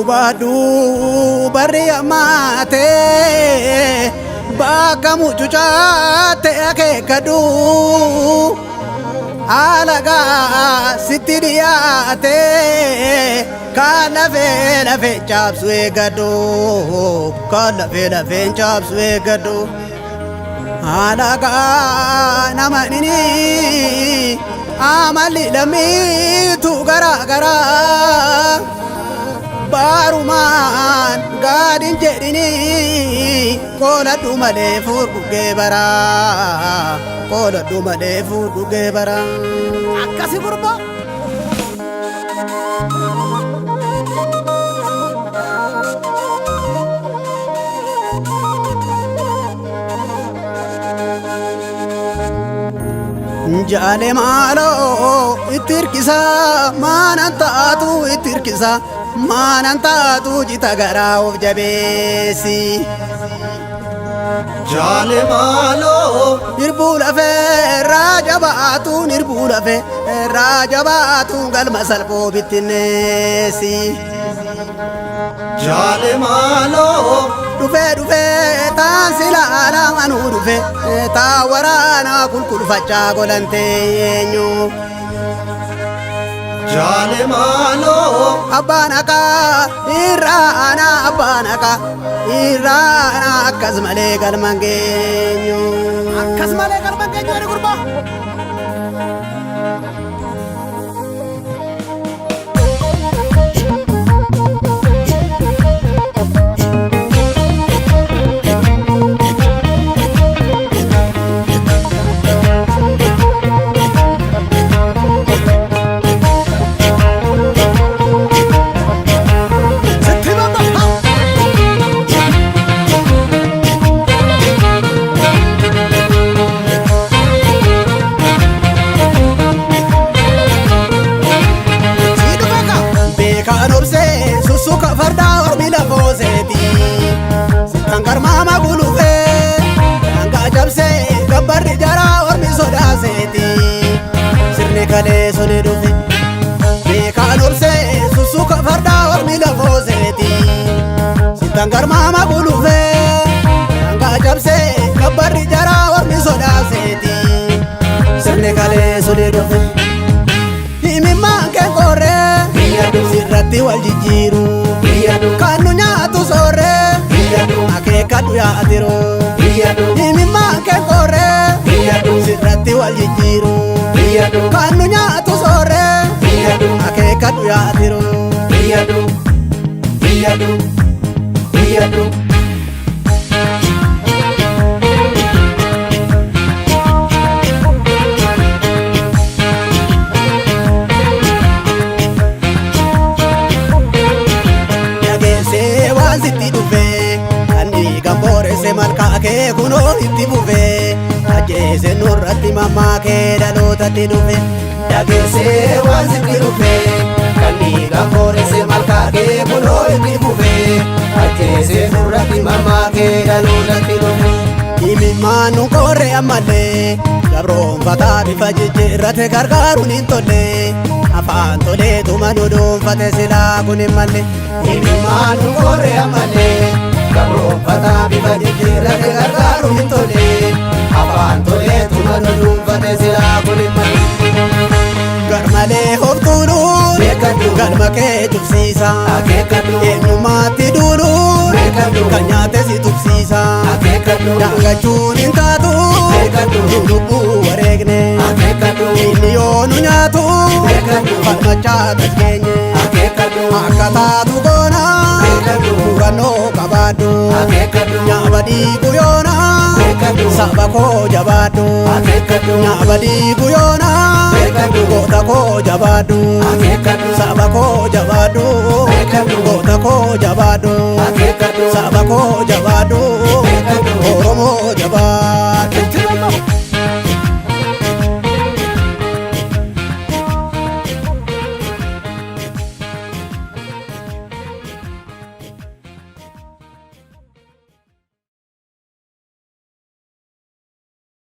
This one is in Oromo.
Hubadhu barri ammaatee bakka mucucaate akeekkadhu alagaa sitti dhiyaate kan lafee lafee caabsu eeggadhu kan lafee lafee caabsu eeggadhu alagaa nama nini amalli lammiitu garaa garaa. Baarumaan gaadhin jedhini qooladhu malee furguggee baraa qooladhu malee furguggee baraa. Akkasi gurbaa. Jaale maaloo itti hirkisa maanan taatu itti hirkisa maanan taatu jita garaa of jabeessi. Jaale maaloo Irbuu lafee irraa jabaatuun irbuu lafee irraa jabaatuun galma salphoo bittinneessi. Jaale maaloo Dhufee dhufee taan silaala anuu dhufee taa waraanaa qulqulfachaa golantee eenyu. Jaale maaloo Abbaan haqaa irraanaa abbaan haqaa irraanaa akkas malee galma hin geenyu. Akkas malee galma hin geenyu jedhe gurbaa. Sitti bamba. Si dhufe ka beekaan obsee sussuka fardaa ormi lafooseeti. Sittan garmaama gulufee daangaa cabsee gabbarri jaraa ormi sodaaseeti. Sirni kalee suni dhufe beekaan obsee sussuka fardaa ormi lafooseeti. Sittan garmaama gulufee daangaa cabsee gabbarri jaraa ormi sodaaseeti. Sirni kalee suni dhufe. Himimmaan kee qorree sirratti wal jijjiiru kan nu nyaatu soorree akeekkadhu yaatiru. Himimmaan kee qorree sirratti wal jijjiiru kan nu nyaatu soorree akeekkadhu yaatiru. Dhageessee waan sitti dhufee kan dhiigan booresse malkaa kee kunoo itti fufee ajjeese nurratti mammaa kee dhalootatti dhufe. Dhageessee waan sitti dhufee kan dhiigaan booresse malkaa kee kunoo itti fufee ajjeesee nurratti mammaa kee dhalootatti dhufe. Himimmaan nu qorre ammallee gabroonfataa bifa jijjiirrate gargaaruun hin tolle afaan toleetuma nu dhuunfate silaa kun hin malle. Himimmaan nu qorre ammallee gabroonfataa bifa jijjiirrate gargaaruun hin tolle afaan toleetuma nu dhuunfate silaa kun hin malle. Garmalee hoftuudhuun Beekadhu. galma kee cufsiisa. Akeekkadhu. Eenyummaatti duuluun Beekadhu. kan nyaate si tufsiisa. Akeekkadhu. Daangachuun hin taatu Beekadhu. nu lubbuu wareegne. Akeekkadhu. Inni yoo nu nyaatu Beekadhu. falmachaa tas geenye. Akeekkadhu. Akka taatu goona Beekadhu. murannoo qabaadhu. Akeekkadhu. Nyaaba dhiigu yoona Beekadhu. saba koo jabaadhu. Akeekkadhu. Nyaaba dhiigu yoona Beekadhu. goota koo jabaadhu. Akeekkadhu. Saba koo jabaadhu. Beekadhu. Goota koo jabaadhu. Akeekkadhu. Saba koo jabaadhu.